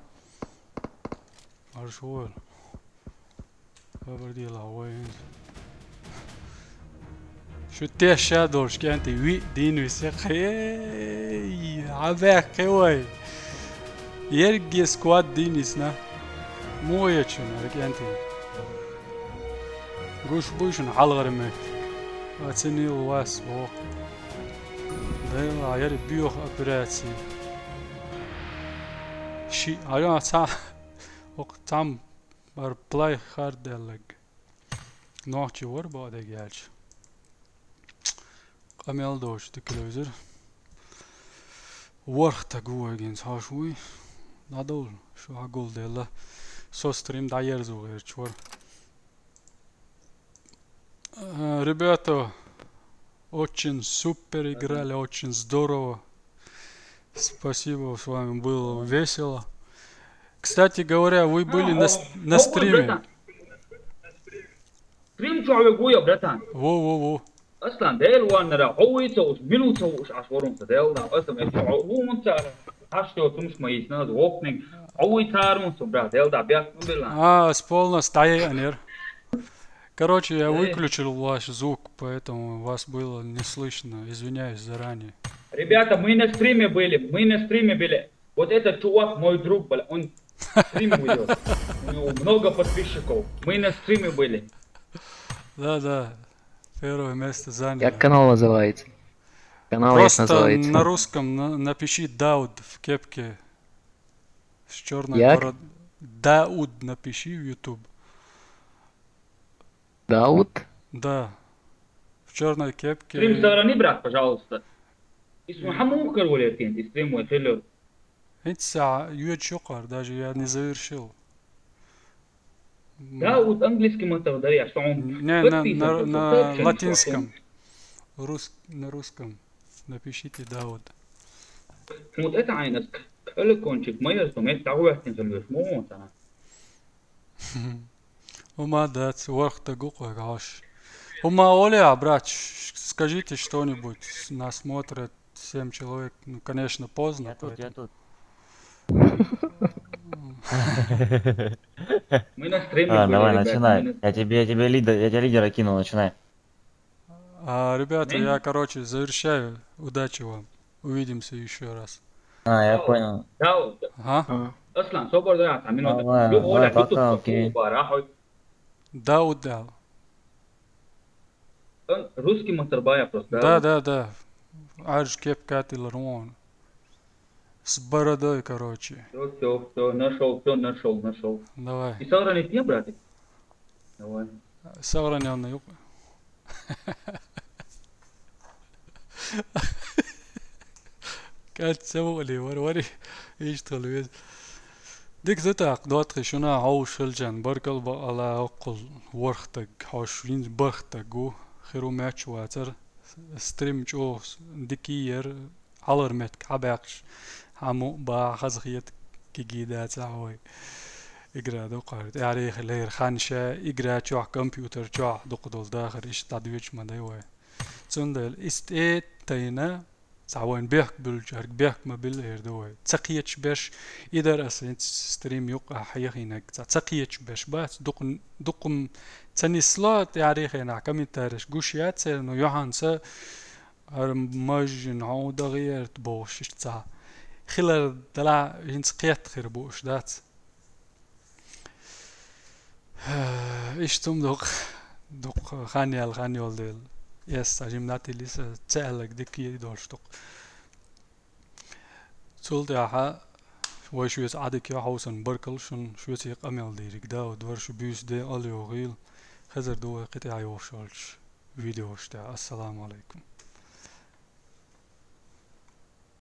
Марш войла. Хабар дела вай хӀинца. Шу теш ша долуш кӀентий виъ дийна висе кхе. Ай, хьан баьхкхи вай. Ерриге сквад дийна йисна. Муха ечу нара кӀентий. Гуш буй шуна хьалхара меттиг. Оцинийла вас боху. Дайла, яра боьха операци. Ши, а, цхьа, окху цхьамма бара плай хар деллаг. Нохчи вара боху дерг аьлча. Къамел доцуш дика левзира. ВорхӀ таг ву вайгинца хьош вуй. ДӀадовла, шу хьагулделла. Со стрим дӀаерзо гӀерташ вара. Э, ребята, очень супер играли, очень здорово. Спасибо, с вами было весело. Кстати говоря, вы были на, с- на стриме. Стрим чохь вегу я, братан. Во, во, во. Аслан, Дела ваннара, хьо вуй ца вуш, мила ву ца вуш, аш варун ца Дела, Аслан, эс хьо ву мун ца, хьаш тё тумш ма йисна, вокниг, хьо вуй царун ца, брат, Дела, бяхт ма била. А, ас полностью дӀаяйанера. Короче, я выключил ваш звук, поэтому вас было не слышно. Извиняюсь заранее. Ребята, мы на стриме были, мы на стриме были. Вот этот чувак мой друг, бля, он стрим ведёт. У него много подписчиков. Мы на стриме были. Да, да. Первое место заняли. Как канал называется? Канал як называется? Просто на русском на- напиши Дауд в кепке с черной бородой. Дауд напиши в YouTube. Дауд? Да. В черной кепке. Стрим сохрани, брат, пожалуйста. Ис хьан муха карвалера кхин, и стрим вай хилла. Итса йоьдаш юкъар, даже я не завершил. Да, вот английский матах дарья, что он Не, на, на, на латинском. Рус, на русском. Напишите, да, вот. Вот это айнас каликончик, моя что, мет того я не залез, мон она. Ума дац, ворхта гукъа гаш. Ума, Оля, брат, скажите что-нибудь. Нас смотрят семь человек. Ну, конечно, поздно. Я тут, я тут. Мы на стриме А, были, давай, ребята, начинай. мы на- Я тебе, я тебе лидер, я тебе лидера кинул, начинай. А, ребята, Не? Я, короче, завершаю. Удачи вам. Увидимся еще раз. А, я понял. Да, вот. Ага. А, Аслан, собор да, там минута. Давай, Люб, давай, Оля, тут пока, тут окей. Бар, а, хоть. Да, удал. Он русский матарбая просто. Да, да, да. Арж кеп катил рон. С бородой, короче. Все, все, все, нашел, все, нашел, нашел. Давай. И сохранить не, братик? Давай. Сохраненный. Кат севали, вар, вари. Ишт хал вез. Дик зэтак, дотхи шуна хауш хилжан, баркал ба ала оккул ворхтаг, хауш вин бархтагу, хиру мяч вацар, стрим чо дикияр, алар метк хабякш, хаму ба хазхият кигида цахой. Игра докар, яри хилер ханша, игра чох, компьютер чох, докудол дахар, иш тадвич мадай вай. Цундел истет тайна, саван бехк бюлчарг, бехк ма бил эрдуай. Цакиеч беш, идар ас инц стрим юк а хаяхинаг. Ца-, цакиеч беш бац, дукум, дукум цанисло, тарихена комментариш гуш яцер, но Йоханса, ар мажин хау дагиерт бош ца. Хилар дала инц кет хир бош дац. Иштум дук, дук ханьял, ханьял дел. Эс, ажимнати лиса цаалаг дик ей долш дук. Цул тяха, вай шуэс адик я хаусан баркал шун, шуэс я къамял дирик да, вот вар шу бюс де ал йогил, хазар дуа къити айошалч видео шта. Ассаламу алейкум.